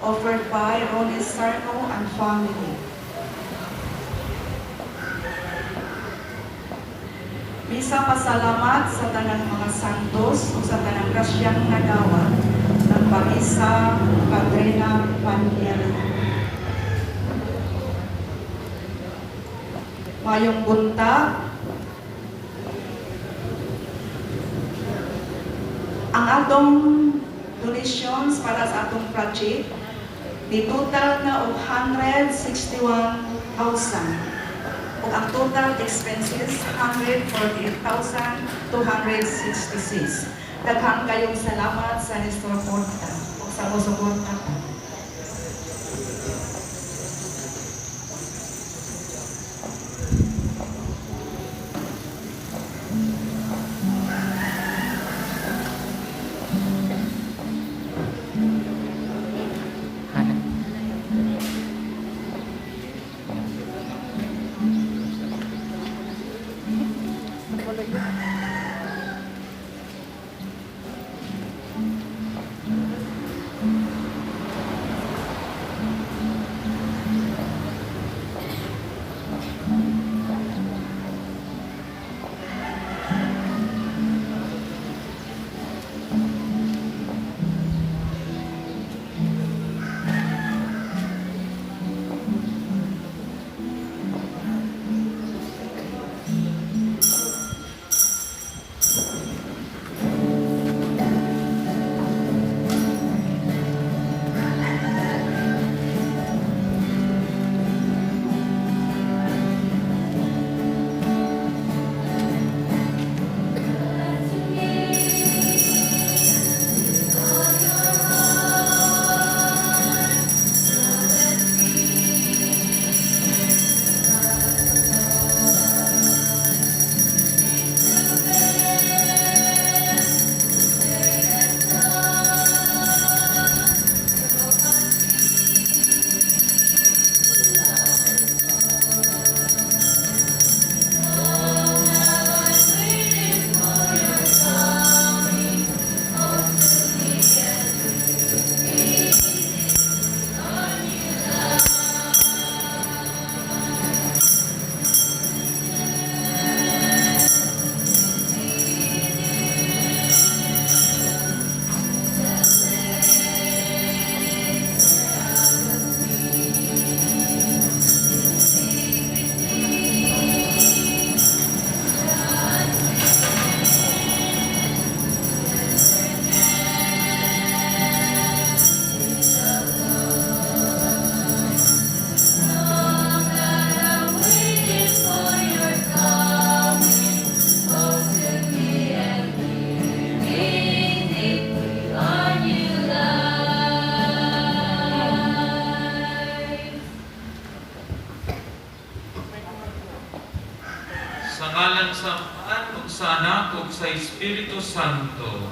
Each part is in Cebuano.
Offered by Ronnie Sarno and family. Misa pasalamat sa tanang mga santos ug sa tanang grasyang nagawa ng Pag-isa Katrina Panyero. Mayong buntag. Ang atong donations para sa atong project di total na og 161,000. Ug ang total expenses 148,266. Daghang kayong salamat sa nisuporta ug sa mosuporta. Sa ngalan sa Amahan, ug sa Anak, ug sa Espiritu Santo.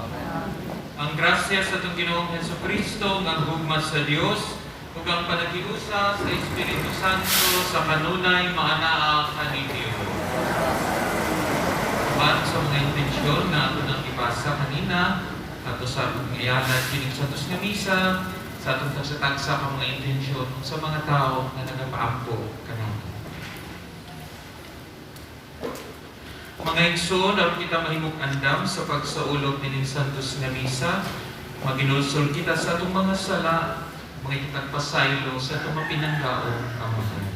Ang grasya sa atong Ginoong Hesus Kristo, ang gugma sa Dios, ug ang panagiusa sa Espiritu Santo sa kanunay maanaa kaninyo. Uban sa mga intensyon na ato nang ibasa kanina, ato sa atong ialad kining santos nga misa, sa atong tagsa-tagsa ka mga intensyon sa mga tao nga nagapaampo kanato. Mga igsoon, aron kita mahimong andam sa pagsaulog nining santos nga misa, maginulsol kita sa atong mga sala, mga pasaylo sa atong mapinanggaong Amahan.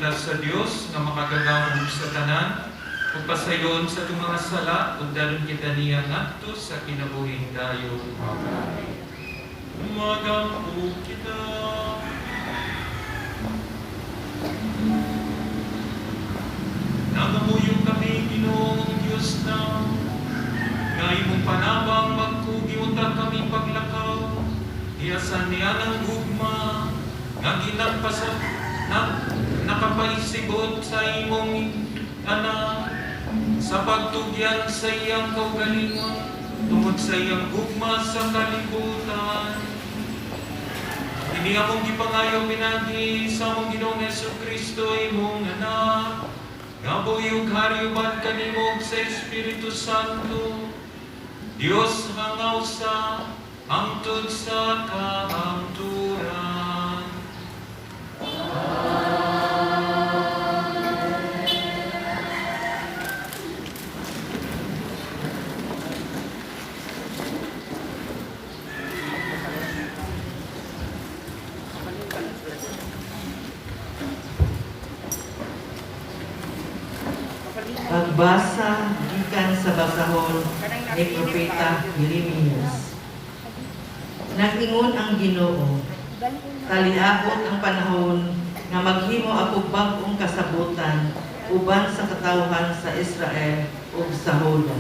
kita sa Dios nga makagagahom sa tanan, ug pasayloon sa atong mga sala, ug dalon kita niya ngadto sa kinabuhing dayon. Amen. Magampo kita. Nagamuyo kami, Ginoong Diyos na, nga imong panabang magkugi unta kami paglakaw, hiyasan niya ng gugma, nga ginagpasa, na, nakapaisigot sa imong anak, sa pagtugyan sa iyang kaugalingon, tungod sa iyang gugma sa kalibutan. Ini among gipangayo pinagi sa among Ginoong Hesus Kristo, imong anak, nga buhi ug hari uban kanimo ug sa Espiritu Santo, Dios hangaw sa hangtod sa kahangturan. Pagbasa gikan sa basahon ni Propeta Jeremias. Nag-ingon ang Ginoo, taliabot ang panahon nga maghimo ako bag-ong kasabutan uban sa katawhan sa Israel ug sa Juda.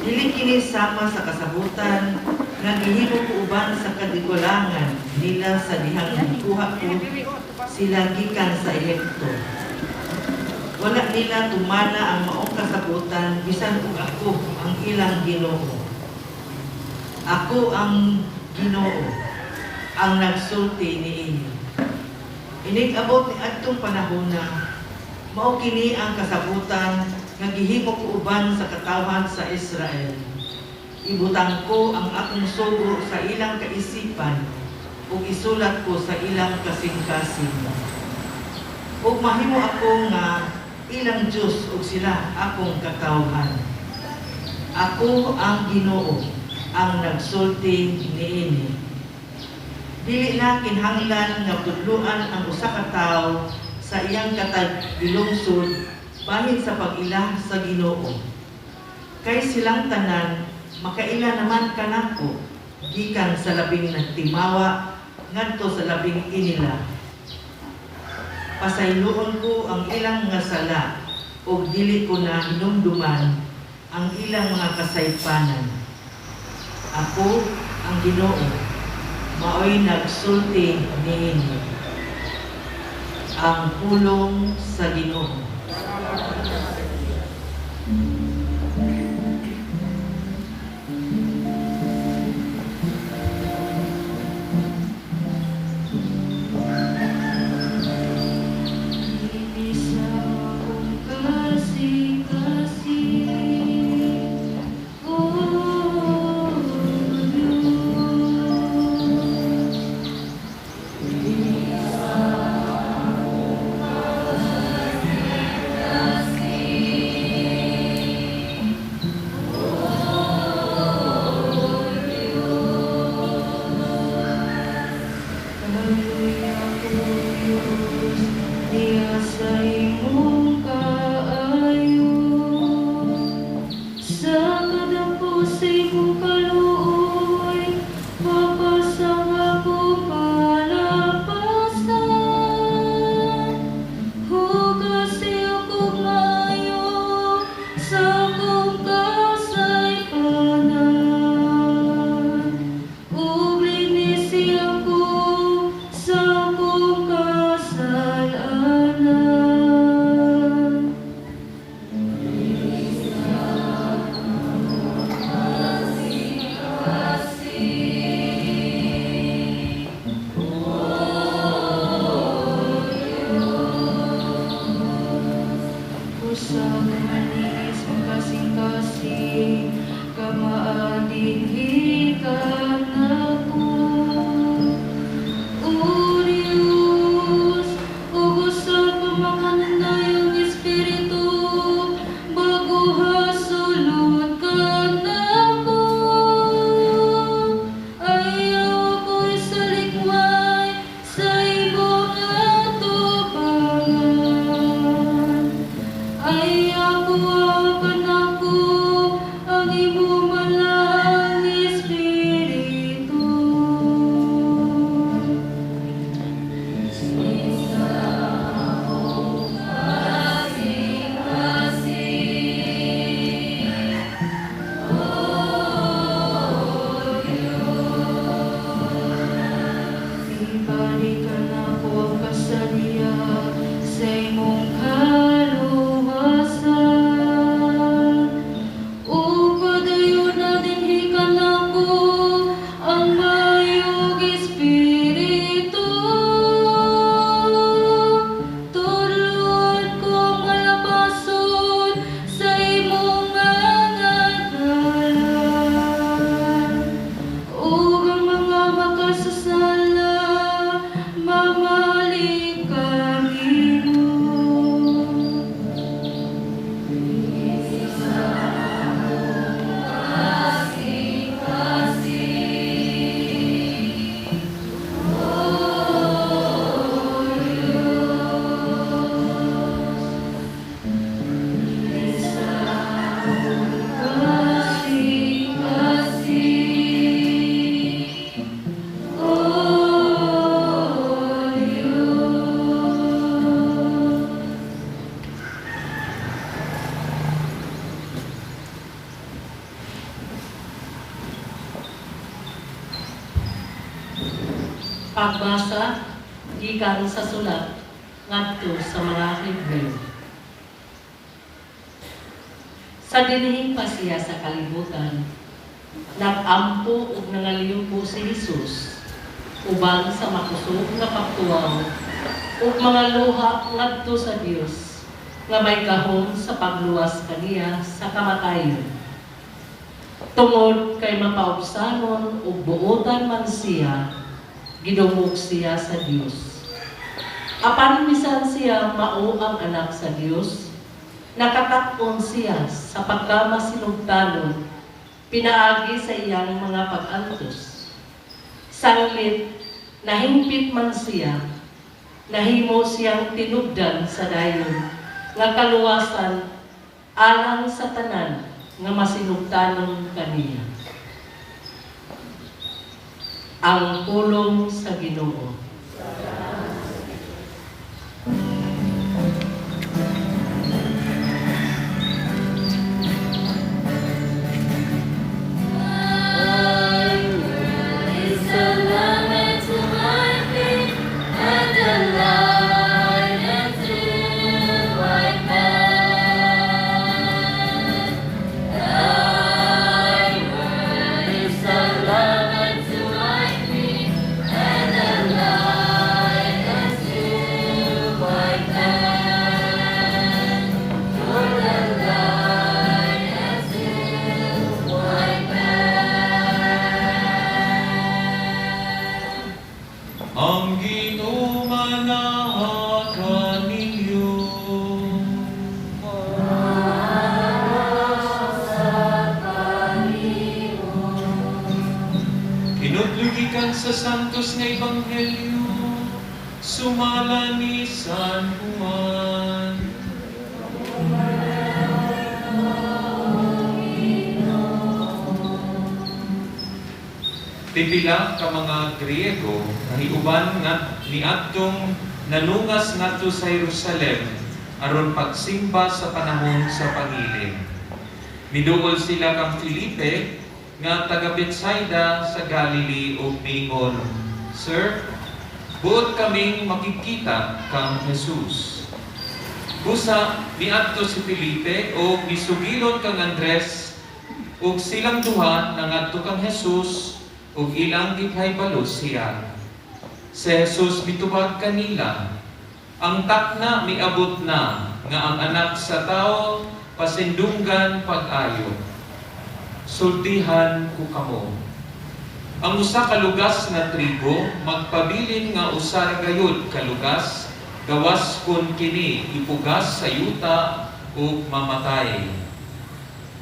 Dili kini sama sa kasabutan nga gihimo ko uban sa kadigulangan nila sa dihang gikuha ko sila gikan sa Ehipto. Wala nila tumana ang maong kasabutan bisan ug ako ang ilang Ginoo. Ako ang Ginoo ang nagsulti niini. Inig-abot ni adtong panahona, mao kini ang kasabutan nga gihimo ko uban sa katawhan sa Israel. Ibutang ko ang akong sugo sa ilang kaisipan ug isulat ko sa ilang kasing-kasing. Ug mahimo ako nga ilang Dios ug sila akong katawhan. Ako ang Ginoo ang nagsulti niini. Dili na kinahanglan nga tudloan ang usa ka tawo sa iyang katagilungsod bahin sa pag-ila sa Ginoo. Kay silang tanan makaila naman kanako gikan sa labing nagtimawa ngadto sa labing inila. Pasayloon ko ang ilang mga sala ug dili ko na hinumduman ang ilang mga kasaypanan. Ako ang Ginoo, maoy nagsulti niini. Ang pulong sa Ginoo. Ini sa akong kasing-kasing, O Diyos. Ini sa akong kasing-kasing, O Diyos. Kaluya ko, Diyos, diya sa imong kaayo. Sa kadako sa imong kaluoy, mapasang akong kalapasan. Hugasi akong maayo sa akong kasaypanan. Ug linisi ako sa akong kasalanan. Kasing-kasing, O Diyos. Usa ka malinis ang kasing-kasing, kamaadinhi kanako. O Diyos, ug usa ka makanayong espiritu, bag-oha sulod kanako. Ayaw ako isalikway sa imong atubangan. Pagbasa gikan sa sulat ngadto sa mga Hebreo. Sa dinhi pa siya sa kalibutan, nag-ampo ug nangaliyuko si Jesus uban sa makusog nga pagtuaw ug mga luha ngadto sa Dios nga may gahom sa pagluwas kaniya sa kamatayon. Tungod kay mapaubsanon ug buotan man siya, gidungog siya sa Dios. Apan bisan siya mao ang anak sa Dios, nakakat-on siya sa pagkamasinugtanon pinaagi sa iyang mga pag-antos. Sanglit nahingpit man siya, nahimo siyang tinubdan sa dayon nga kaluwasan alang sa tanan nga masinugtanon kaniya. Ang pulong sa Ginoo. Is a lamp unto my feet and a light unto my path. Thy word is a lamp unto my feet and a light unto my path. For a light unto my path. Ang Ginoo manaha kaninyo. Hinudlo gikan sa Santos nga Ebanghelyo sumala ni San Juan. Pipila ka mga Griego nga hiuban nga niadtong nanungas ngadto sa Jerusalem aron pagsimba sa panahon sa pangilin. Miduol sila kang Felipe nga taga Bethsaida sa Galilee ug miingon, "Sir, buot kaming makikita kang Jesus." Busa miadto si Felipe ug misugilon kang Andres ug silang duha nangadto kang Jesus ug ilang gipahibalo siya. Si Jesus mitubag kanila, "Ang takna miabot na nga ang Anak sa Tao pasindunggan pag-ayo. Sultihan ko kamo. Ang usa ka lugas nga trigo magpabilin nga usa ra gayud ka lugas gawas kun kini ipugas sa yuta ug mamatay.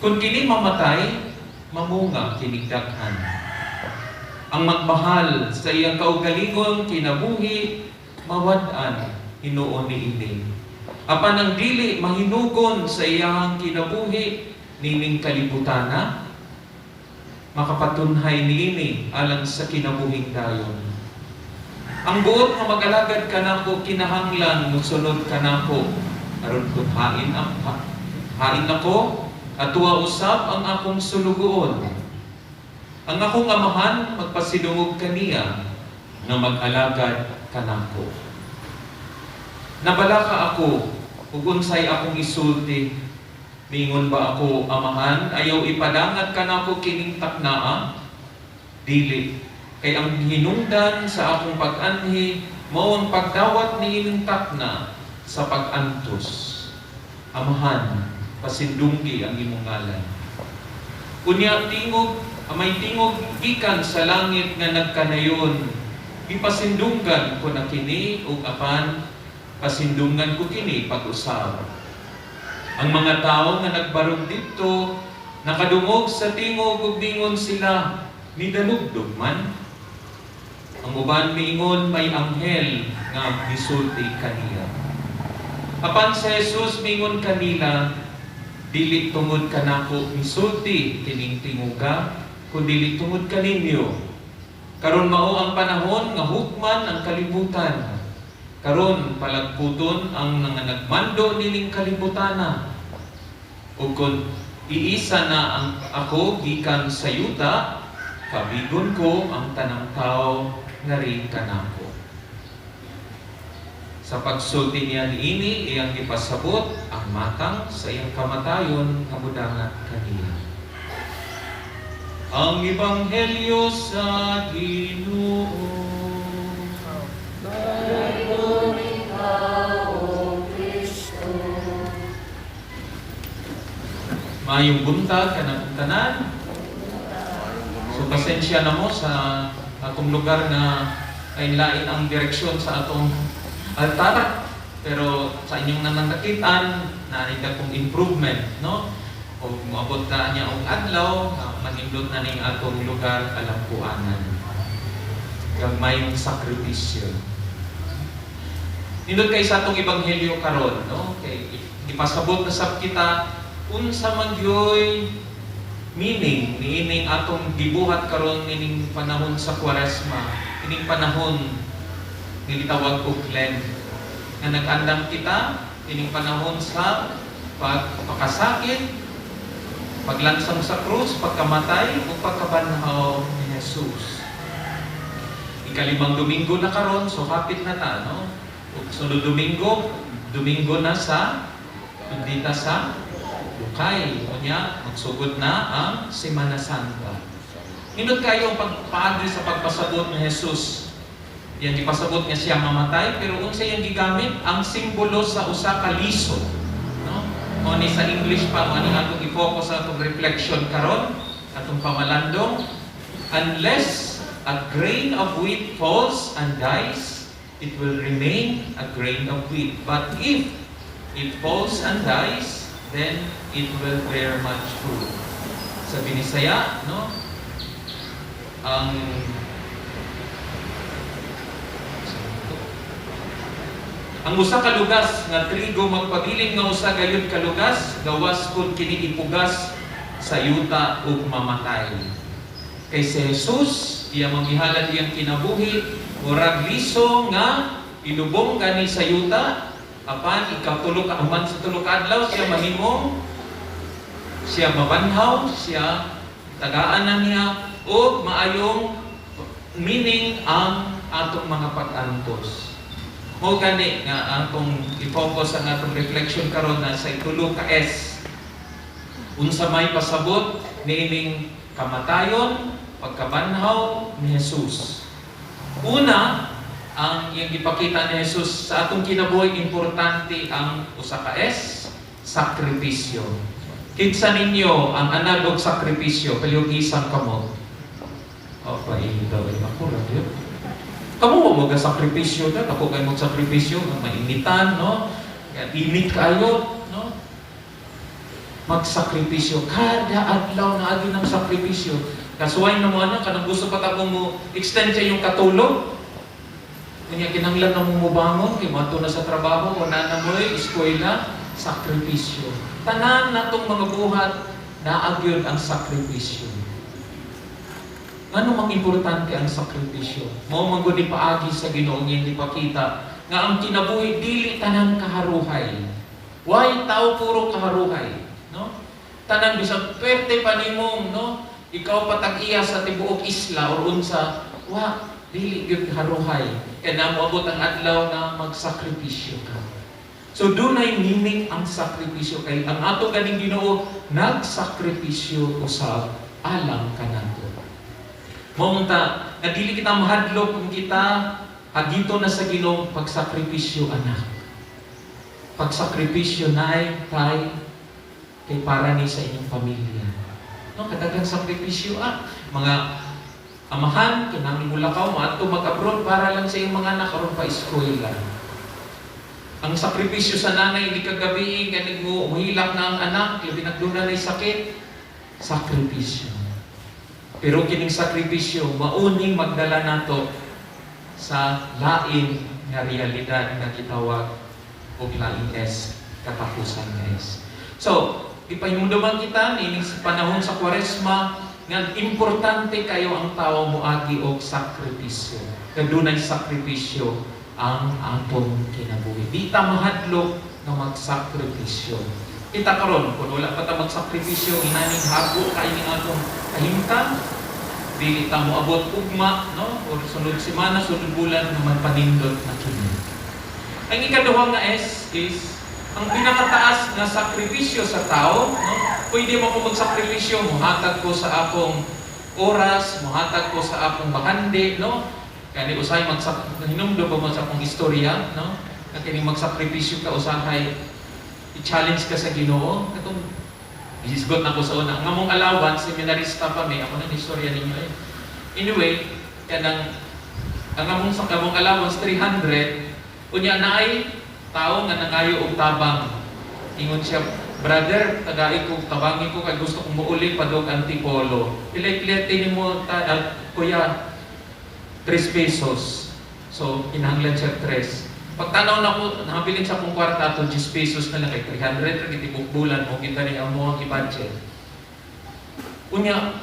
Kun kini mamatay, mamunga kining daghan. Ang magmahal sa iyang kaugalingong kinabuhi, mawad-an hinuon niini. Apan ang dili mahinugon sa iyang kinabuhi nining kalibutana, makapatunhay niini alang sa kinabuhing dayon. Ang buot nga mag-alagad kanako kinahanglan mosunod kanako aron kun hain ako atuwa usab ang akong sulugoon. Ang akong Amahan magpasidungog kaniya nga mag-alagad kanako. Nabalaka ako ug unsay akong isulti? Mingon ba ako, 'Amahan, ayaw ipadangat kanako kining taknaa'? Dili, kay ang hinungdan sa akong pag-anhi mao ang pagdawat niining takna sa pag-antos. Amahan, pasindunggi ang imong ngalan." Unya may tingog gikan sa langit nga nagkanayon, "Gipasindunggan ko na kini ug apan pasindunggan ko kini pag-usab." Ang mga tawo nga nagbarog didto nakadungog sa tingog ug ningon sila, "Nidalugdog man?" Ang uban miingon may anghel nga misulti kaniya. Apan si Jesus mingon kanila, "Dili tungod kanako misulti kining tinguga, kundi tungod kaninyo. Karon mao ang panahon nga hukman ang kalibutan. Karon palagputon ang nga nagmando nining kalibutana. Ug kon iisa na ang ako gikan sa yuta, kabigon ko ang tanang tao ngari kanako." Sa pagsulti niya niini, iyang gipasabot ang matang sa iyang kamatayon nga mudangat kaniya. Ang Ebanghelyo sa Ginoo. Glory ka, O Kristo. Maayong buntag kanang tanan. So pasensya na mo sa atong lugar na ay lain ang direksyon sa atong altar. Pero sa inyong nananakitan, naa kong improvement, no? O moabot na niya og adlaw, nga manindot na ning atong lugar kalampuanan. Gagmayong sakripisyo. Nindot kay sa atong ebanghelyo karon, no? Kay ipasabot na sab kita unsa man gyoy meaning niining atong gibuhat karon nining panahon sa Kwaresma, ining panahon nga gitawag og Lent. Nga nag-andam kita ining panahon sa pagpakasakit, paglansang sa krus, pagkamatay ug pagkabanhaw ni Jesus. Ikalimang Domingo na karon, so hapit na ta, no? Ug sunod Domingo, Domingo na sa Bendita sa Lukay. Unya, magsugod na ang Semana Santa. Nindot kayo ang pagpaagi sa pagpasabot ni Jesus. Yan gipasabot nga siya mamatay, pero unsa iyang gigamit? Ang simbolo sa usa ka liso. No? Mao ni sa English pa, mao ni atong i-focus sa atong reflection karon, atong pamalandong. "Unless a grain of wheat falls and dies, it will remain a grain of wheat. But if it falls and dies, then it will bear much fruit." Sa Binisaya, no? Ang usa ka lugas nga trigo magpabilin nga usa gayud ka lugas, gawas kun kini ipugas sa yuta ug mamatay. Kay si Jesus, iya manggihalad iyang kinabuhi, murag liso nga ilubong gani sa yuta, apan ikatulo ka human sa 3 ka adlaw siya mahimong siya mabanhaw, siya tagaan na niya og maayong meaning ang atong mga pag-antos. Mao gani nga atong i-focus ang atong reflection karon na sa itulo ka S. Unsa may pasabot niining kamatayon, pagkabanhaw ni Jesus. Una, ang iyang gipakita ni Jesus sa atong kinabuhi, importante ang usa ka S, sakripisyo. Kinsa ninyo ang anad og sakripisyo? Palihog isang kamot. Oh, paitaw ay ako ra gyud. Kamo mo mga sakripisyo na, ako kay magsakripisyo, mainitan, no? Kaya init kayo, no? Magsakripisyo. Kada adlaw na agi ng sakripisyo. Kasuway na mo ana, kanang gusto pa ta mo extend siya yung katulog. Kanya kinahanglan na mo mobangon, kay moadto na sa trabaho, o na na mo eskwela, sakripisyo. Tanan natong mga buhat, naa gyud ang sakripisyo. Ngano mang importante ang sakripisyo? Mao man gud ni paagi sa Ginoo nga ipakita nga ang kinabuhi dili tanan kaharuhay. Way tao puro kaharuhay, no? Tanan bisag pwerte pa nimong, no? Ikaw pa tag-iya sa tibuok isla or unsa, wa dili gyud kaharuhay. Kay na moabot ang adlaw na magsakripisyo ka. So dunay meaning ang sakripisyo kay ang ato ganing Ginoo nagsakripisyo usab alang kanato. Mao ta nga dili kita mahadlok kung kita hagito na sa Ginoo, pagsakripisyo, anak. Pagsakripisyo, nay, tay, kay para ni sa inyong pamilya. No, kadaghang sakripisyo ah. Mga amahan, kinahanglan mulakaw, moadto mag-abroad para lang sa iyong mga anak aron pa eskwela. Ang sakripisyo sa nanay, hindi kagabi, ganig mo, muhilak na ang anak, labi nagduna na sakit, sakripisyo. Pero kining sakripisyo, mauning magdala nato sa lain nga realidad nga gitawag og laing S, katapusan nga S. So, ipahinumduman kita nining sa panahon sa Kwaresma nga importante kayo ang tao moagi og sakripisyo. Kadunay sakripisyo ang atong kinabuhi. Di ta mahadlok nga magsakripisyo. Kita karon kung wala pa ta magsakripisyo, inaning hago kay ning atong kahimtang. Dili ta moabot ugma, no? Or sunod semana, sunod bulan naman panindot na kini. Ang ikaduha nga S is ang pinakataas nga sakripisyo sa tao, no? Pwede mo ko magsakripisyo, muhatag ko sa akong oras, muhatag ko sa akong bakande, no? Kani usahay magsak hinumdum ba mo sa akong istorya, no? Nga kini magsakripisyo ka usahay i-challenge ka sa Ginoo katong gihisgot na ko sa una. Ang among allowance, seminarista pa may, ako na istorya ninyo eh. Anyway, kanang ang among sa among allowance 300, unya naay tao nga nangayo og tabang. Ingon siya, "Brother, tagai ko, tabangi ko kay gusto kong muuli padong Antipolo." "Pilay plete nimo ta, kuya?" "3 pesos." So, kinahanglan siya 3. Pagtanaw na ko, nahabilin sa akong kwarta ato 10 pesos na lang kay 300 ra gid bulan mo kita ni amo ang i-budget. Unya,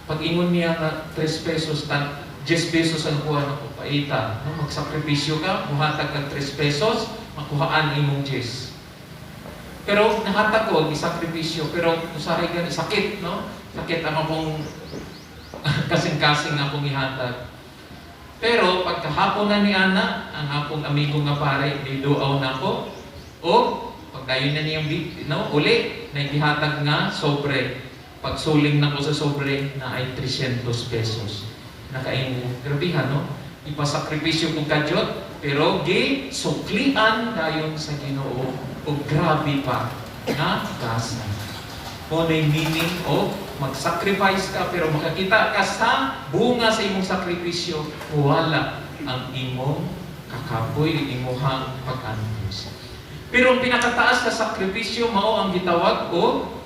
pag ingon niya nga 3 pesos, tan 10 pesos ang kuha nako, paita. No, magsakripisyo ka, muhatag kag 3 pesos, makuhaan imong 10. Pero nahatag ko, isakripisyo, pero usahay gani sakit, no? Sakit ang akong kasing-kasing akong ihatag. Pero pagkahapon na ni Ana, ang akong amigo nga pare, niduaw na ako. O pagdayon na niyang no, uli, na gihatag nga sobre. Pagsuling na ko sa sobre na ay 300 pesos. Nakaingo, grabihan, no? Ipasakripisyo kong kadyot, pero gi suklian dayon sa Ginoo o grabe pa nga gasa. Mo na meaning o mag-sacrifice ka pero makakita ka sa bunga sa imong sakripisyo, wala ang imong kakapoy, imuhang pag-antos. Pero ang pinakataas na sakripisyo mao ang gitawag og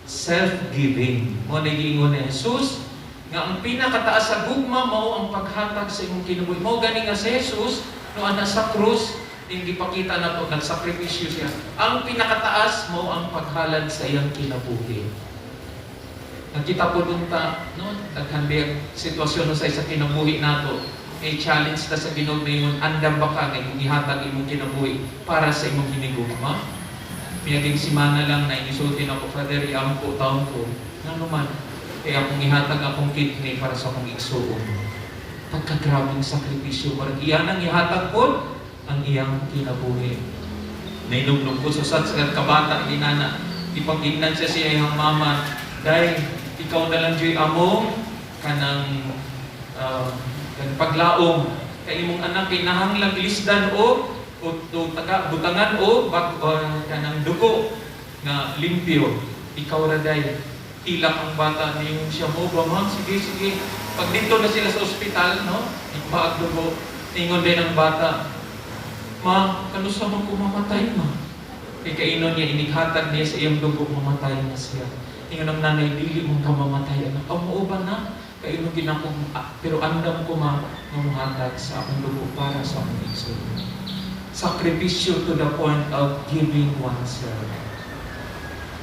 self-giving. Mo na giingon ni Jesus nga ang pinakataas sa gugma mao ang paghatag sa imong kinabuhi. Mao gani nga si Jesus no ana sa krus ning gipakita nato nagsakripisyo siya. Ang pinakataas mao ang paghalad sa iyang kinabuhi. Nakita po dun ta, no, daghan biyag sitwasyon no sa isa kinabuhi nato. May challenge ta sa Ginoo ingon, andam ba ka nga imong ihatag imong kinabuhi para sa imong hinigugma? Miaging simana lang na inisulti na ko, "Father, iampo taon ko." Ngano man? "Kaya akong ihatag akong kidney para sa akong igsuon." Pagkagrabing sakripisyo, parang iyan ang ihatag po ang iyang kinabuhi. Nainumnum ko sa sa kabata, ginana, ipag-ingnan siya siya iyang mama, "Dahil ikaw na lang joy among kanang paglaom kay imong anak kinahanglang ilisdan o taga, butangan o bag, kanang dugo nga limpyo. Ikaw ra day." Hilak ang bata niyon siya mo ba, "Ma'am, sige, sige." Pag dito na sila sa ospital, no, ipaag dugo, ingon din ang bata, "Ma, kanusa man ko mamatay, ma?" Kay kainon niya, inighatag niya sa iyang dugo, mamatay na siya. Ingon ang nanay, "Dili mo ka mamatay, anak." "Aw, mao ba na? Kainon ginakong, ah, pero andam ko, ma, nga muhatag sa akong dugo para sa akong igsoon." Sakripisyo to the point of giving oneself.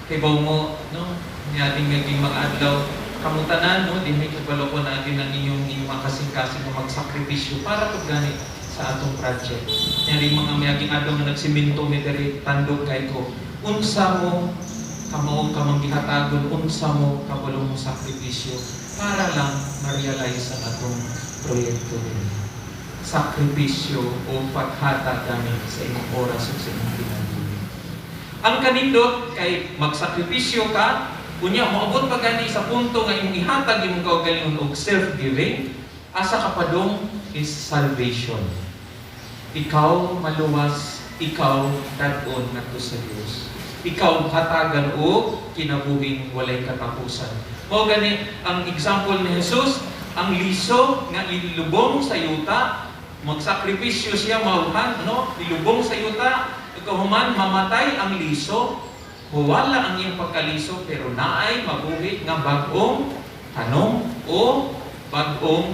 Kay mo, no, niading naging mga adlaw, kamutanan, no, dinhi kabalo ko na din ang inyong mga kasing-kasing nga magsakripisyo para pag gani sa atong project. Niading mga mayaging adlaw nga nagsimento mi diri, tandog kay ko. Unsa mo kamao ka gihatagon, unsa mo kabalo mo sakripisyo para lang ma-realize ang atong proyekto diri. Sakripisyo o paghatag gani sa imong oras ug sa imong kinabuhi. Ang kanindot kay magsakripisyo ka, unya moabot pa gani sa punto nga imong ihatag imong kaugalingon og self-giving, asa ka padung is salvation. Ikaw maluwas, ikaw dad-on ngadto sa Dios. Ikaw hatagan og kinabuhing walay katapusan. Mao gani ang example ni Jesus, ang liso nga ilubong sa yuta, magsakripisyo siya mauhan, no? Ilubong sa yuta, ikahuman mamatay ang liso, wala ang iyang pagkaliso, pero naay mabuhi nga bag-ong tanom o bag-ong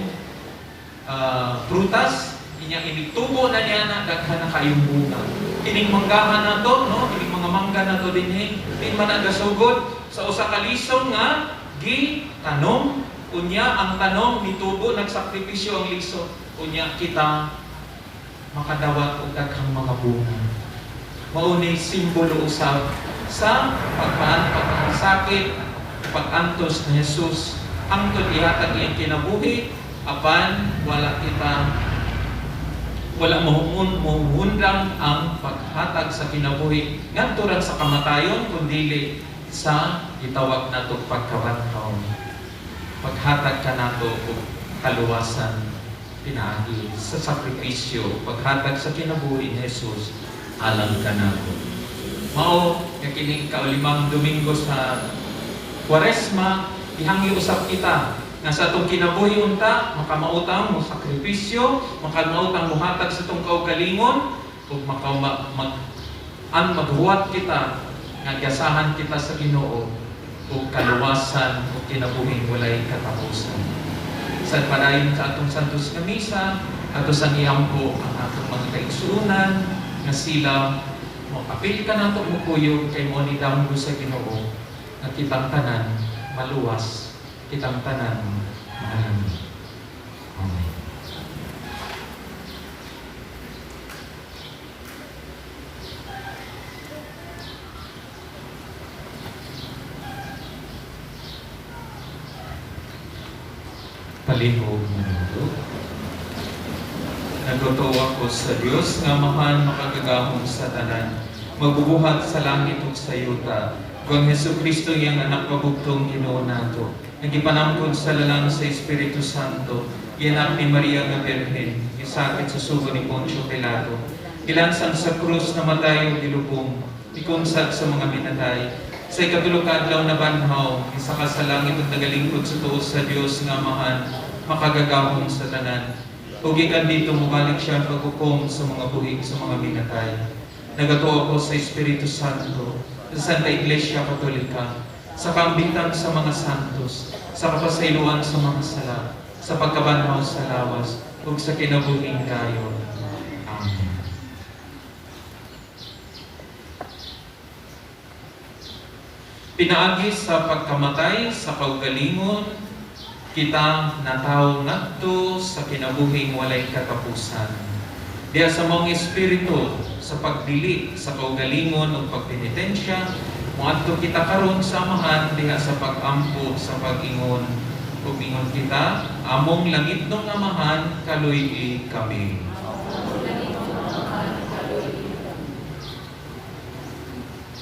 prutas, inyang inigtubo na niya na daghan na kayong bunga. Kining manggahan na to, no? Kining mga mangga na to dinhi, din man nagasugod sa usa ka liso nga gi tanom, unya ang tanom nitubo, nagsakripisyo ang liso, unya kita makadawat og daghang mga bunga. Mao ni simbolo usab sa pagpaan, pagkasakit, pag-antos ni Jesus. Hangtod ihatag iyang kinabuhi, apan wala kita, wala mohundang ang paghatag sa kinabuhi ngadto ra sa kamatayon, kundili sa gitawag nato pagkabanhaw, paghatag kanato og kaluwasan pinaagi sa sakripisyo, paghatag sa kinabuhi ni Jesus alang kanato. Mao nga kining kaulimang Domingo sa Kwaresma, ihangyo usab kita nga sa atong kinabuhi unta makamautang mo sakripisyo, makamautang mohatag sa atong kaugalingon, ug makauma mag ang maghuwat kita nga gasahan kita sa Ginoo ug kaluwasan ug kinabuhing walay katapusan. Sa padayon sa atong Santos nga Misa, ato sang iampo ang atong mga kaigsuonan nga sila moapil kanato, mokuyog kay mo ni damgo sa Ginoo nga kitang tanan maluwas, kitang tanan mahalami. Amen. Palihog manulog. Nagtotoo ako sa Dios nga Amahan makagagahom sa tanan, magbubuhat sa langit ug sa yuta, ug ang Hesus Kristo, iyang anak pabugtong Ginoo nato, nagipanangkod sa lalang sa Espiritu Santo, gianak ni Maria nga Birhen, gisakit sa sugo ni Poncio Pilato, gilansang sa krus, namatay ug gilubong, ikunsad sa mga minatay, sa ikatulo ka adlaw nabanhaw, isaka sa langit ug nagalingkod sa tuo sa Dios nga Amahan makagagahom sa tanan. Ug gikan didto mobalik siya paghukom sa mga buhi sa mga minatay. Nagatuo ako sa Espiritu Santo, sa Santa Iglesia Katolika, sa kaambitan sa mga santos, sa kapasayloan sa mga sala, sa pagkabanhaw sa lawas, ug sa kinabuhing dayon. Amen. Pinaagi sa pagkamatay sa kaugalingon, kita natawo ngadto sa kinabuhing walay katapusan. Diha sa maong espiritu, sa pagdili sa kaugalingon ug pagpenitensya, moadto kita karon sa Amahan diha sa pag-ampo sa pag-ingon. Ug ingon kita, "Among langitnong Amahan, kaluy-i kami."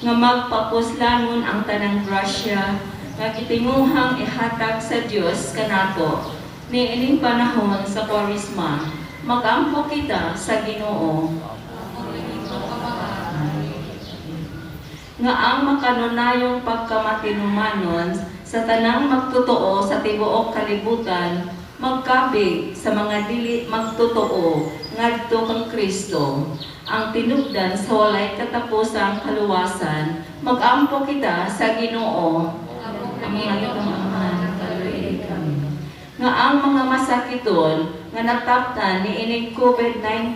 Nga magpapuslanon ang tanang grasya nga gitinguhang ihatag sa Dios kanato niining panahon sa Kwaresma. Magampo kita sa Ginoo. Nga ang makanunayong pagkamatinumanon sa tanang magtotoo sa tibuok kalibutan magkabig sa mga dili magtotoo ngadto kang Kristo, ang tinubdan sa walay katapusang kaluwasan. Magampo kita sa Ginoo. Ang mga Amahan, kaluy kami. Nga ang mga masakiton nga nataptan niining COVID-19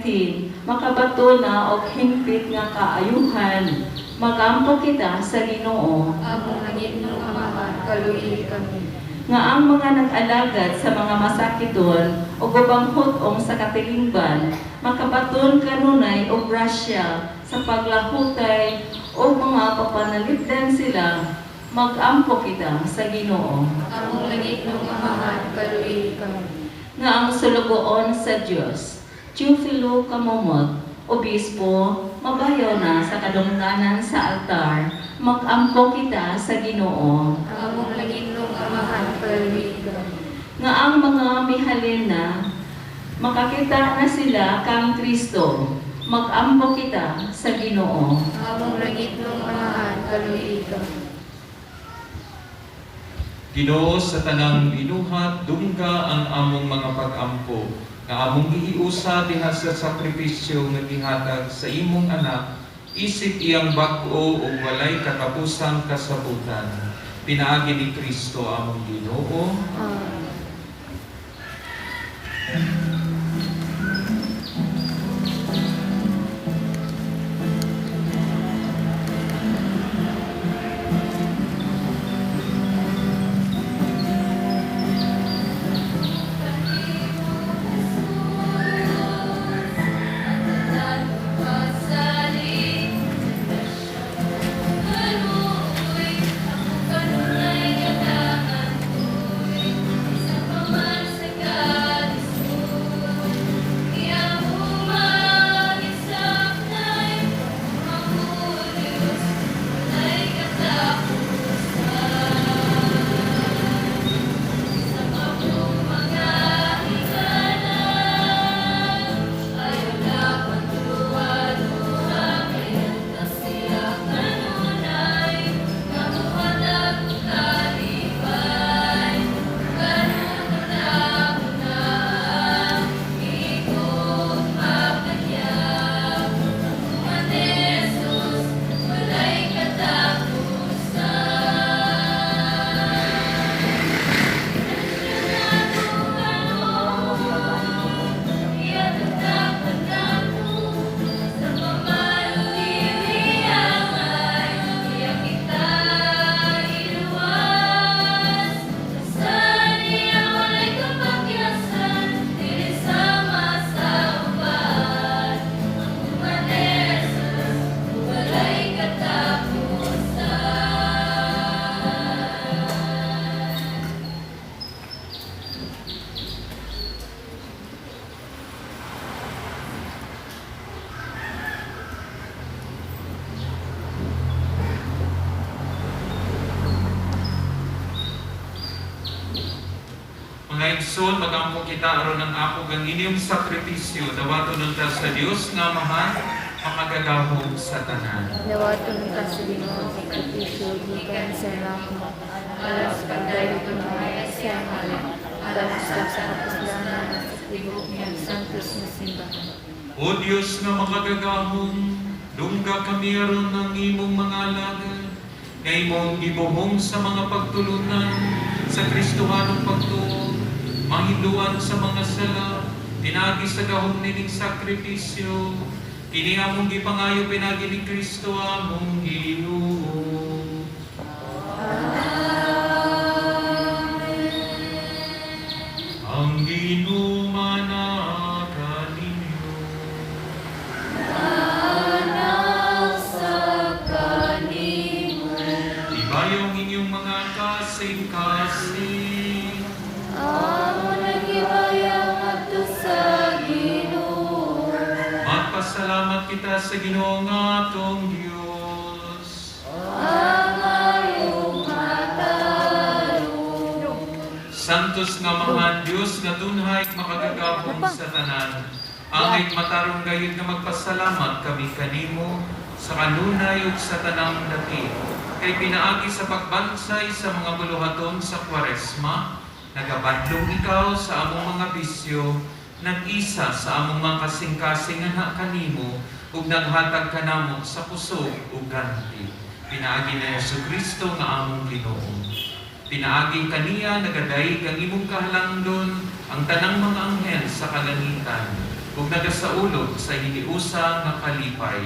makabato na og hingpit nga kaayuhan. Magampo kita sa Ginoo. Among langitnong Amahan, kaluy kami. Nga ang mga nag-alagad sa mga masakiton o ubang hut-ong sa katilingban makabaton kanunay og grasya sa paglahutay o mga papanalipdan sila. Magampo kita sa Ginoo. Among langitnong Amahan, kaluy kami. Nga ang sulugoon sa Dios, Teofilo Camomot, obispo, mabayaw na sa kadungganan sa altar. Magampo kita sa Ginoo. Among langitnong Amahan, kaluy kami. Nga ang mga mihalin na makakita na sila kang Kristo. Magampo kita sa Ginoo. Among langitnong Amahan, kaluy kami. Ginoo sa tanang binuhat, dungga ang among mga pag-ampo nga among gihiusa diha sa sakripisyo nga gihatag sa imong anak isip iyang bag-o ug walay katapusang kasabutan. Pinaagi ni Kristo among Ginoo. Amen. igsoon, magampo kita aron ang ako ug ang inyong sakripisyo dawaton unta sa Dios nga Amahan, makagagahom sa tanan. Dawaton ka sa Ginoo sa sakripisyo gikan sa namo alang sa pagdayeg ug pagmaayo sa iyang ngalan, alang usab sa kapuslanan sa tibuok niyang santos nga simbahan. O Dios nga makagagahom, dungga kami aron ang imong mga alagad, nga imong gibuhong sa mga pagtulunan sa Kristohanong pagtuo, mahinluan sa mga sala, pinaagi sa gahom nining sakripisyo, kini among gipangayo pinaagi ni Kristo among Ginoo. Ang Ginoo manaa kaninyo. Ibayaw ang inyong mga kasing-kasing. Amo nagibayaw ngadto sa Ginoo. Magpasalamat kita sa Ginoo nga atong Dios. Angayong matarong. Santos nga mga Dios nga tunhay makagagahom sa tanan. Angay matarong gayud nga magpasalamat kami kanimo sa kanunay ug sa tanang dapit. Kay pinaagi sa pagbansay sa mga buluhaton sa Kwaresma, nagabadlong ikaw sa among mga bisyo, nag-isa sa among mga kasing-kasing nga kanimo ug naghatag kanamo sa kusog ug ganti. Pinaagi ni Jesu Kristo nga among Ginoo. Pinaagi kaniya nagadaig ang imong kahalangdon ang tanang mga anghel sa kalangitan ug nagasaulog sa hiniusa nga kalipay.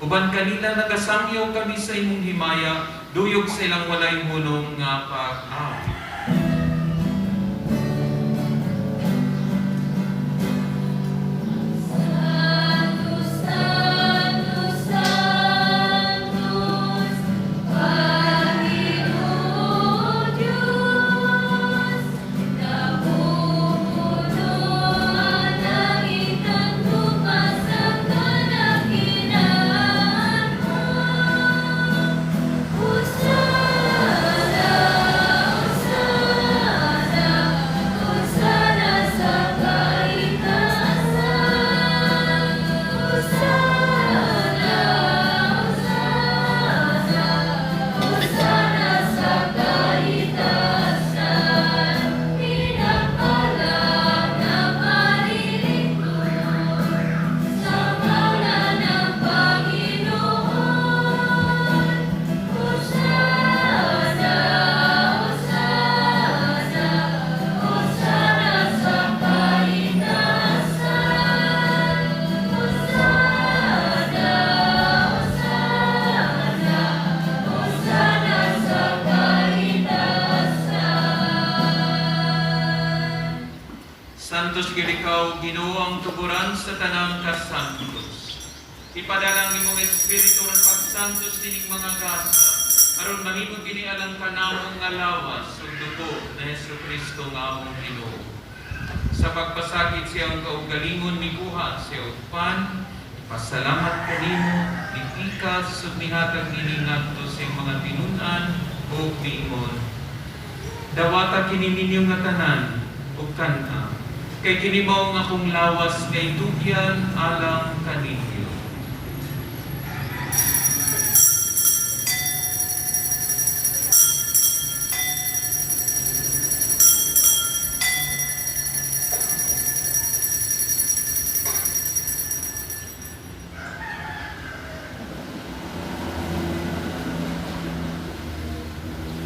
Uban kanila nagasangyaw kami sa imong himaya, duyog sa ilang walay hunong nga pag-awit. Santo, Santo, Santos, Panginoon Diyos, namumuno ang langitan lupa sa kadakilaan mo. Hosana, Hosana, Hosana sa kaitaasan. Hosana, Hosana, Hosana sa kaitaasan. Pinagpala na paririto sa ngalan ng Panginoon. Hosana, Hosana, Hosana sa kaitaasan. Hosana, Hosana, Hosana sa kaitaasan. Santos gyud ikaw, Ginoo, ang tuburan sa tanang kasantos. Ipadala ang imong espiritu aron pagsantos nining mga gasa, aron mahimo kini alang kanamo nga lawas ug dugo ni Hesus Kristo nga among Ginoo. Sa pagpasakit sa iyang kaugalingon, mikuha siya og pan, ipasalamat kanimo, mipikas ug mihatag ini ngadto sa iyang mga tinun-an ug miingon: "Dawata kini ninyo nga tanan ug kan-a, kay kini mao ang akong lawas nga itugyan alang kaninyo."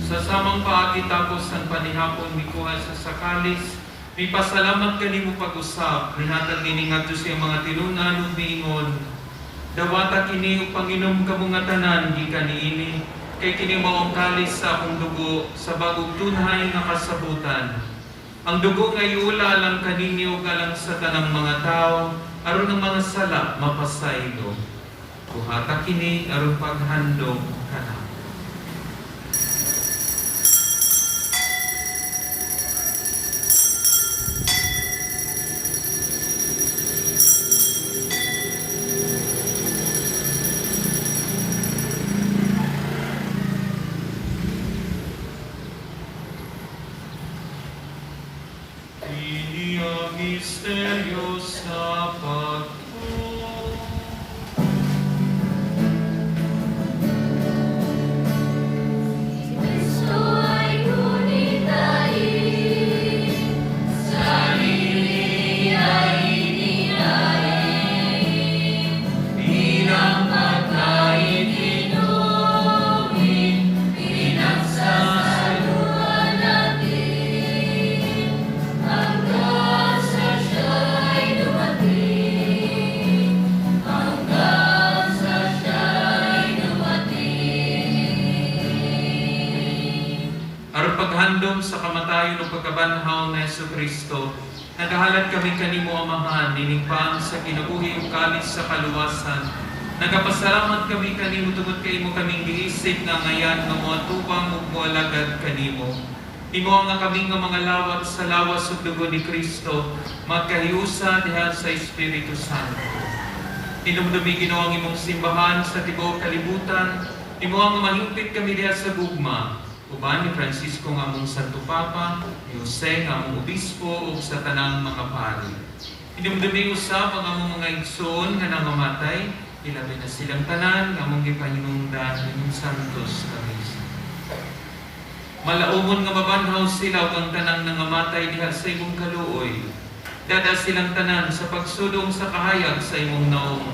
Sa samang paagi, tapos ang panihapon, mikuha sa sa kalis, mipasalamat kanimo pag-usab, nihatag niini ngadto sa iyang mga tinun-an ug miingon: "Dawata kini ug panginom kamo nga tanan gikan niini, kay kini mao ang kalis sa akong dugo sa bagong tunhay nga kasabutan. Ang dugo nga iula alang kaninyo ug alang sa tanang mga tao aron ang mga sala mapasaylo. Buhata kini aron paghandom kanako." paghandom sa kamatayon ug pagkabanhaw ni Hesus Kristo, nagahalad kami kanimo, Amahan, nining paan sa kinabuhi ug kalis sa kaluwasan. Nagapasalamat kami kanimo tungod kay imo kaming giisip nga angayan nga moatubang ug moalagad kanimo. Himoa nga kami nga mga lawat sa lawas ug dugo ni Kristo magkahiusa diha sa Espiritu Santo. Hinumdumi, Ginoo, ang imong simbahan sa tibuok kalibutan. Himoa nga mahingpit kami diha sa gugma, uban ni Francisco nga among Santo Papa, ni Jose nga among Obispo, ug sa tanang mga pari. Hinumdumi usab ang among mga igsoon nga nangamatay, ilabi na silang tanan nga among gipahinungdan ining santos nga misa. Malaumon nga mabanhaw sila ug ang tanang nangamatay diha sa imong kaluoy. Dad-a silang tanan sa pagsudong sa kahayag sa imong naong.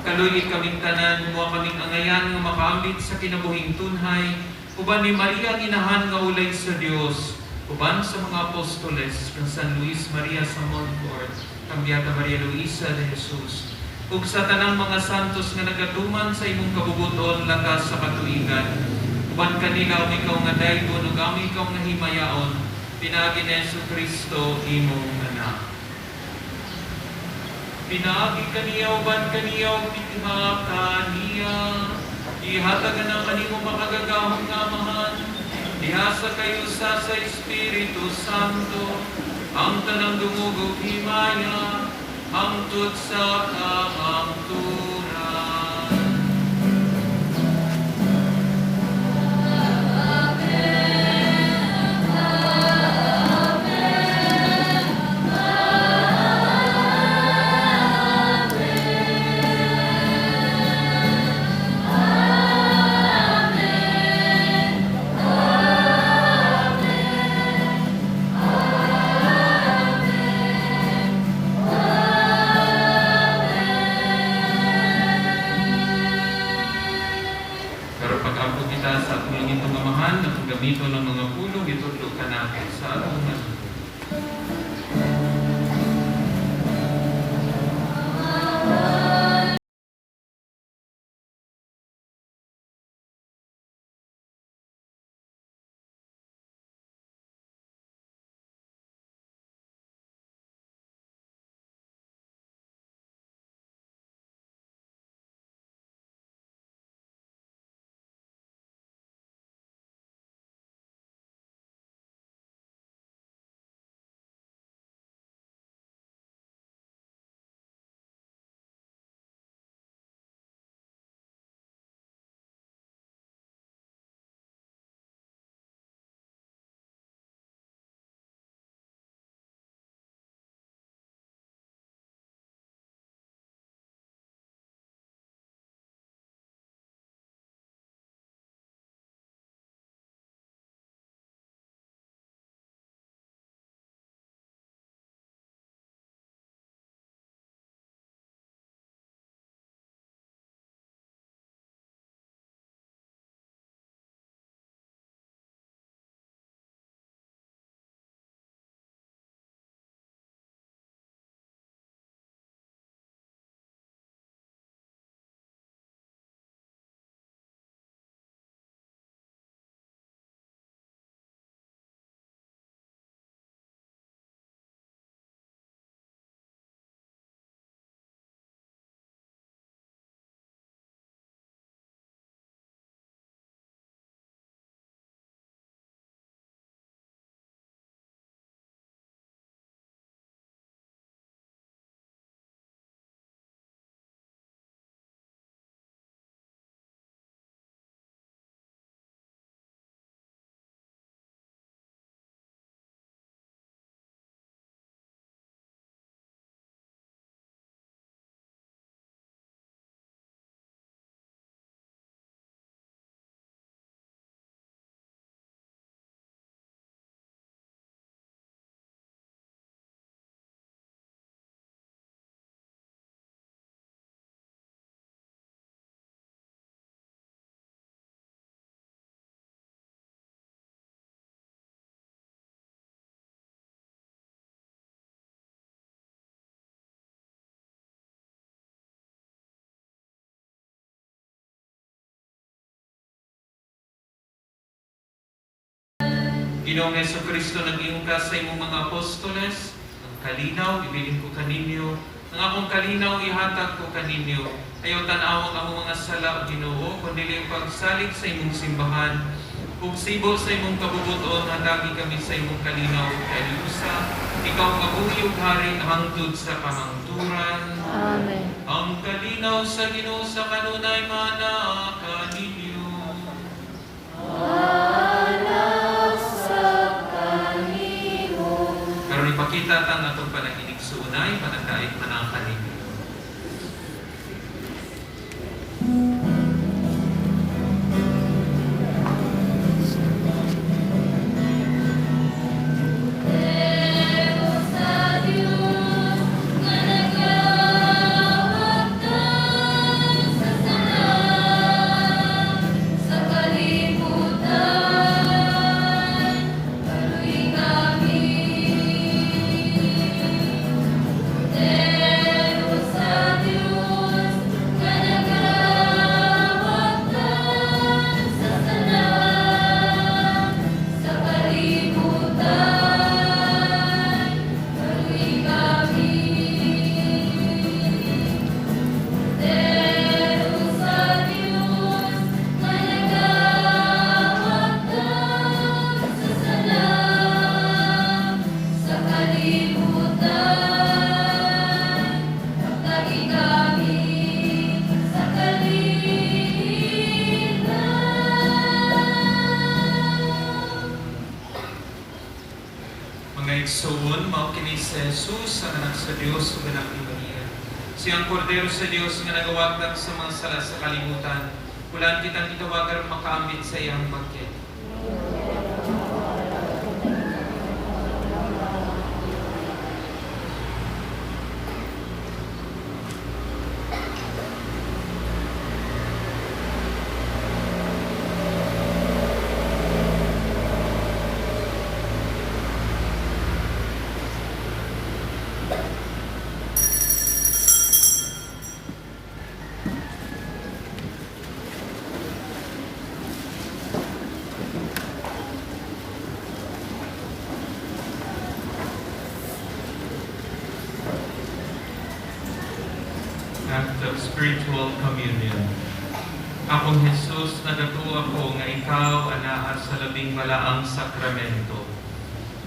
Kaluyi kaming tanan, himoa kaming angayan nga makaambit sa kinabuhing tunhay, uban ni Maria ang inahan nga ulay sa Dios, uban sa mga apostoles, kang San Luis Maria sa Montfort, kang Beata Maria Luisa de Jesus, ug sa tanang mga santos nga nagatuman sa imong kabubuton latas sa katuigan. Uban kanila ug ikaw nga daygon ug amo ikaw nga himayaon, pinaagi ni Hesus Kristo imong anak. Pinaagi kaniya, uban kaniya, ug diha kaniya, ihatag na kanimo makagagahom nga Amahan, diha sa kahiusa sa Espiritu Santo, ang tanang dungog ug himaya, hangtod sa kahangturan. Pero pag-ampo kita sa atong langitnong Amahan, atong gamiton ang mga pulong gitudlo kanato sa atong Manluluwas. Ginoong Kristo, nag-ingon ka sa imong mga apostoles, "Ang kalinaw ibilin ko kaninyo, ang akong kalinaw ihatag ko kaninyo. Ayaw tan-awang among mga sala, o Ginoo, kundi ang pagsalig sa imong simbahan. Ug sibo sa imong kabubuton, hatagi kami sa imong kalinaw ug kaliusa. Ikaw nga buhi ug hari hangtod sa kamangturan." Amen. Ang kalinaw sa Ginoo sa kanunay maanaa kaninyo. Karon ipakita ta ang atong panag-inigsuonay, panagdait man ang kaninyo. Sa Diyos nga nagawagtang sa tanan sa kalibutan, kaluoyi kami. Kordero sa Diyos nga nagawagtang sa tanan sa kalibutan, kaluoyi kami. Kordero sa Diyos nga nagawagtang sa tanan sa kalibutan, hatagi kami sa kalinaw. Mga igsoon, mao kini si Jesus, ang anak sa Dios ug anak ni Maria. Siya ang kordero sa Dios nga nagawagtang sa mga sala sa kalibutan. Hulaan kitang gitawag aron makaambit sa iyang bangkete. Act of Spiritual Communion. Akong Jesus, nagatuo ako nga ikaw anaa sa labing balaang sakramento.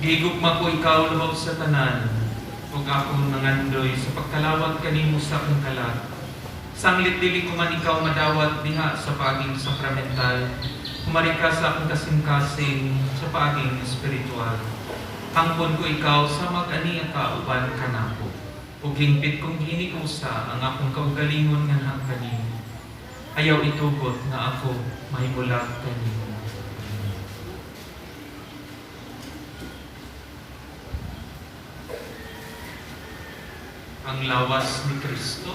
Gigugma ko ikaw labaw sa tanan, ug akong nangandoy sa pagkalawat kanimo sa akong kalag. Sanglit dili ko man ikaw madawat diha sa paaging sakramental, humari ka sa akong kasing-kasing sa paaging espiritual. Hangpon ko ikaw sa mag-aniya ka uban kanako, ug hingpit kong giniusa ang akong kaugalingon nganha kanimo. Ayaw itugot nga ako mahimulag kanimo. Ang lawas ni Kristo.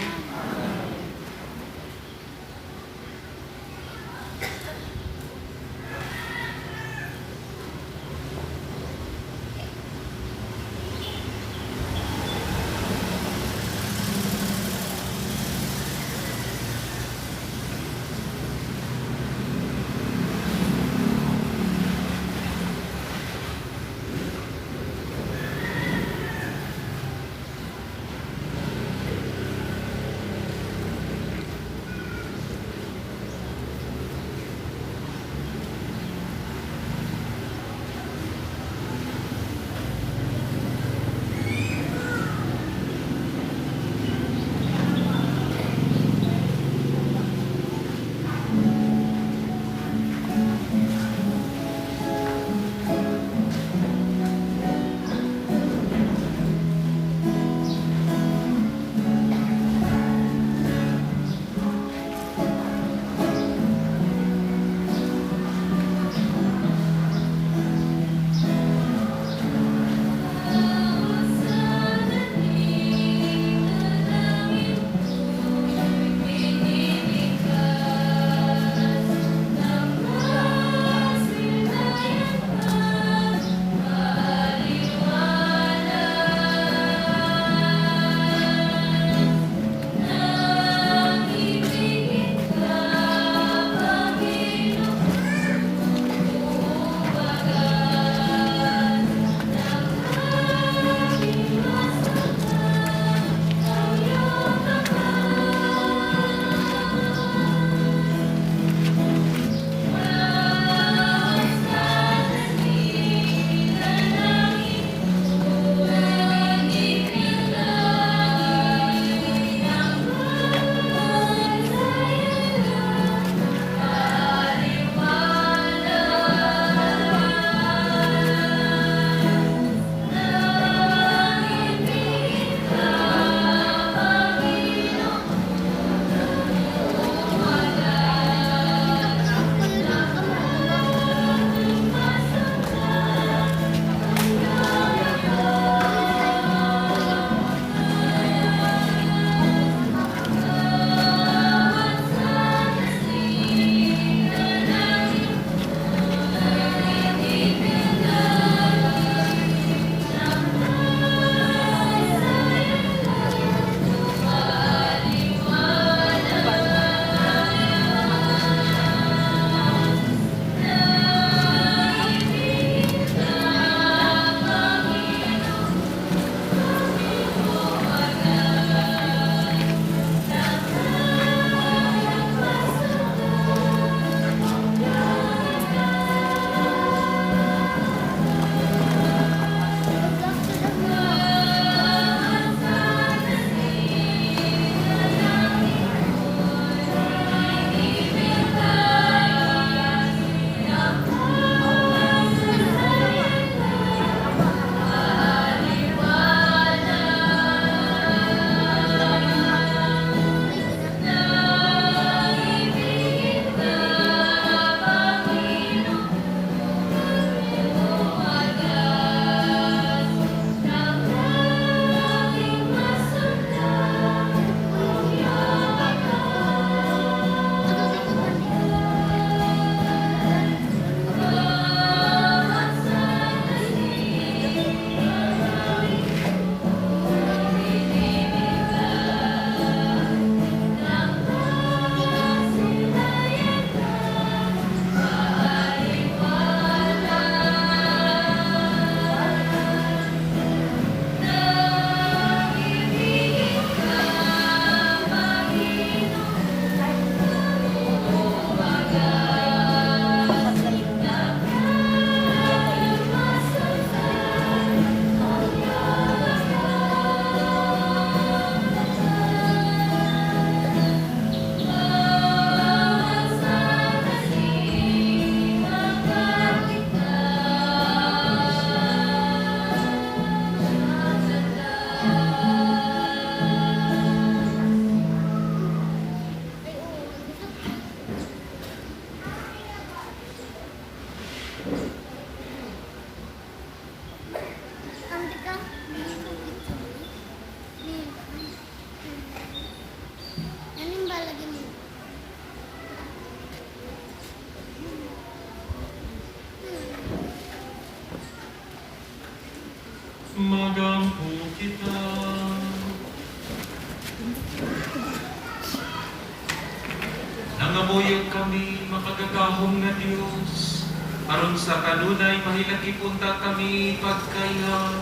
Nagamuyog kami, makagagahom nga Dios, aron sa kanunay mahilakip unta kami pagkaya,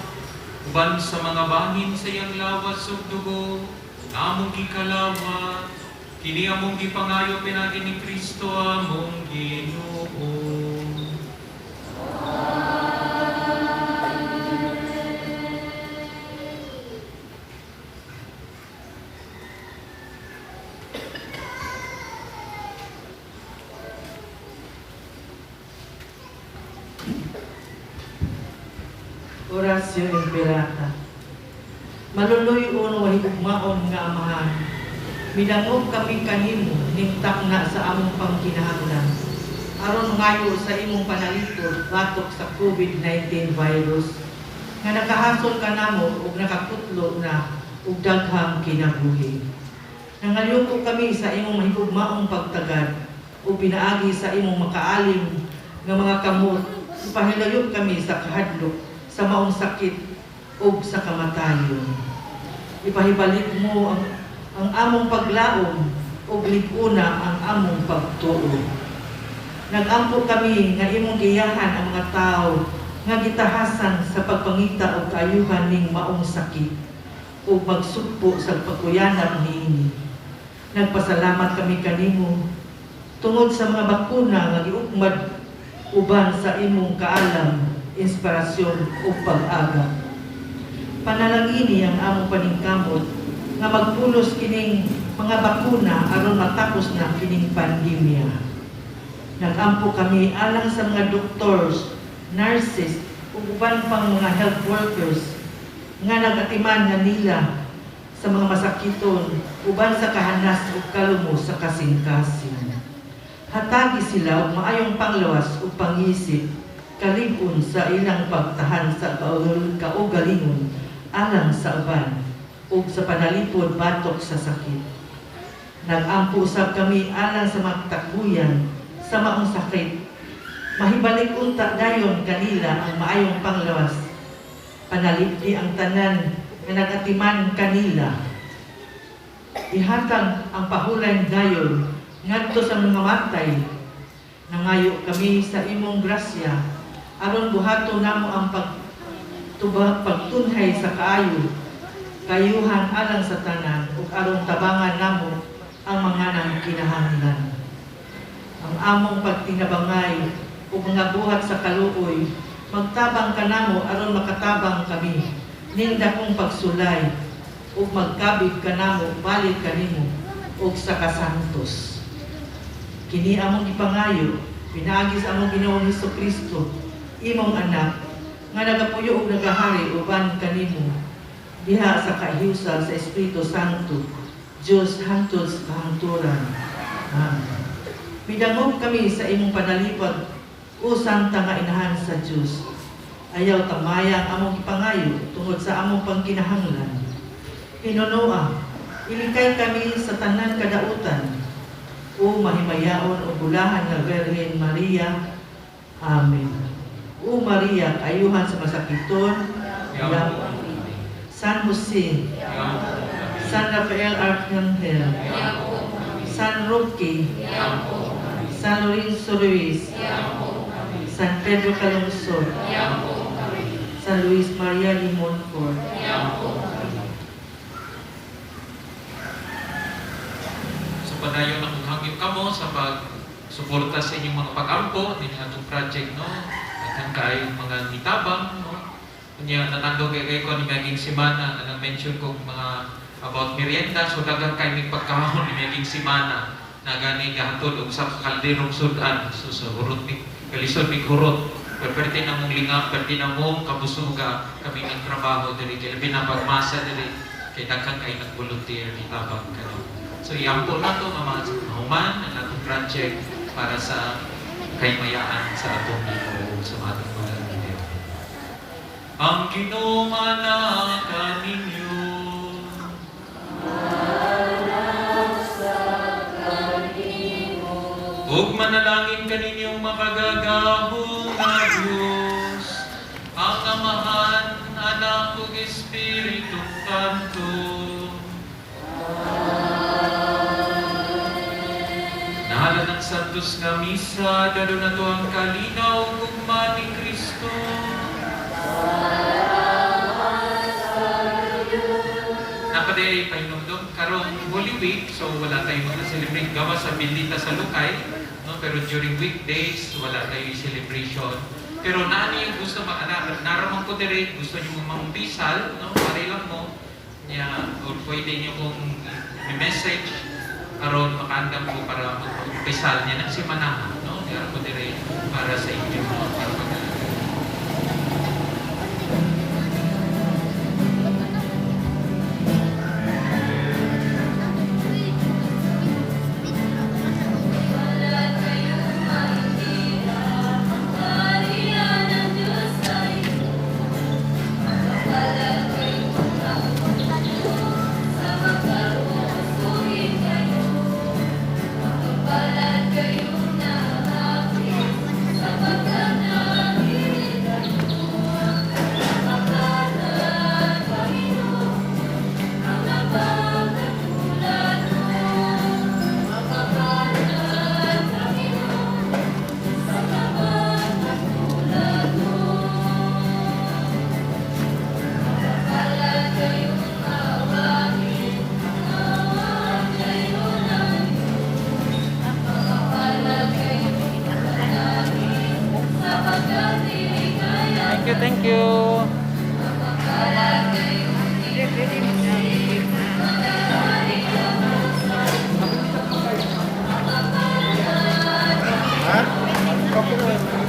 uban sa mga bangin sa iyang lawas ug dugo, nga among gikalawat, kini among gipangayo pinaagi ni Kristo among Ginoo. Oratio Imperata. Maluluy-on mahigugmaon nga Amahan, midangop kami kanimo ningtakna sa among pangkinahanglan aron ngayo sa imong panalipod batok sa COVID-19 virus nga nakahasol kanamo ug nakakutlo na og daghang kinabuhi. Nangalyuko kami sa imong mahigugmaong pagtagad ug pinaagi sa imong makaalim nga mga kamot, ipahilayo kami sa kahadlok sa maong sakit ug sa kamatayon. Ipahibalik mo ang among paglaom ug lig-una ang among pagtuo. Nagampo kami nga imong giyahan ang mga tawo nga gitahasan sa pagpangita og kaayuhan ning maong sakit ug magsugpo sa pagkuyanap niini. Nagpasalamat kami kanimo tungod sa mga bakuna nga giukmad uban sa imong kaalam, inspirasyon ug pag-aga. Panalangini ang among paningkamot nga magpulos kining mga bakuna aron matapos na kining pandemya. Nagampo kami alang sa mga doctors, nurses ug uban pang mga health workers nga nagatiman nga nila sa mga masakiton uban sa kahanas ug kalumo sa kasing-kasing. Hatagi sila og maayong panglawas ug pangisip kalig-on sa ilang pagtahan sa kaugalingon alang sa uban ug sa panalipod batok sa sakit. Nagampo usab kami alang sa magtakuyan sa maong sakit. Mahibalik unta dayon kanila ang maayong panglawas. Panalipdi ang tanan nga nagatiman kanila. Ihatag ang pahulan dayon ngadto sa mga matay. Nangayo kami sa imong grasya aron buhaton namo ang pagtunhay sa kaayo, kayuhan alang sa tanan ug aron tabangan namo ang mga nangkinahanglan. Ang among pagtinabangay ug mga buhat sa kaluoy, magtabang kanamo aron makatabang kami ning dakong pagsulay ug magkabig kanamo balik kanimo ug sa kasantos. Kini among gipangayo pinaagi sa among Ginoong Hesukristo, imong anak, nga nagapuyo ug nagahari uban kanimo diha sa kahiusan sa Espiritu Santo, Dios hangtod sa kahangturan. Amen. Midangop kami sa imong panalipod, o Santa nga Inahan sa Dios. Ayaw tamaya ang among gipangayo tungod sa among pangkinahanglan. Hinunoa, ilikay kami sa tanan kadautan, o mahimayaon o bulahan nga Birhen Maria. Amen. O Maria, kaayuhan sa masakiton, San Jose, San Rafael Archangel, San Roque, San Lorenzo Ruiz, San Pedro Calungsod, San Luis Maria de Montfort. So padayon akong hangyo kamo sa pagsuporta sa inyong mga pag-ampo din atong project, no. Daghan kaayong mga nitabang, no. Unya natandog kay ko ni miaging semana nga nag-mention kog mga about merienda, so daghan kay mig pagkaon ni miaging semana na gani gahatod og sa kalderong sudan, so sa hurot mig kalisod mig hurot, pero perti na mong linga, perti na mong kabusuga kami nagtrabaho diri kay labi na pagmasa diri kay daghan kay nag-volunteer nitabang kano. So iampo na to nga mga mahuman ang atong project para sa kaymayaan sa atong Ginoo sa atong mahal na Ginoo. Ang Ginoo mana kaninyo. Ug manalangin kaninyong makagagahom nga Dios, ang Amahan, Anak ug Espiritu Santo. Nahalan. Santos nga misa, dalo nato ang kalinaw ug gugma ni Kristo. Napaday pahinumdum karong Holy Week, so wala tayong mga-celebrate gawa sa Bildita sa Lukay, no? Pero during weekdays wala tayong celebration. Pero naani yung gusto mag naramang ko dire, gusto niyo mampisal, no? Pare lang mo niya or pwede niyo kong i-message aron makaandam ko para mag-umpisal niya ng simanahan, no? Dira ko dire para sa inyo mga para. Thank you, thank you.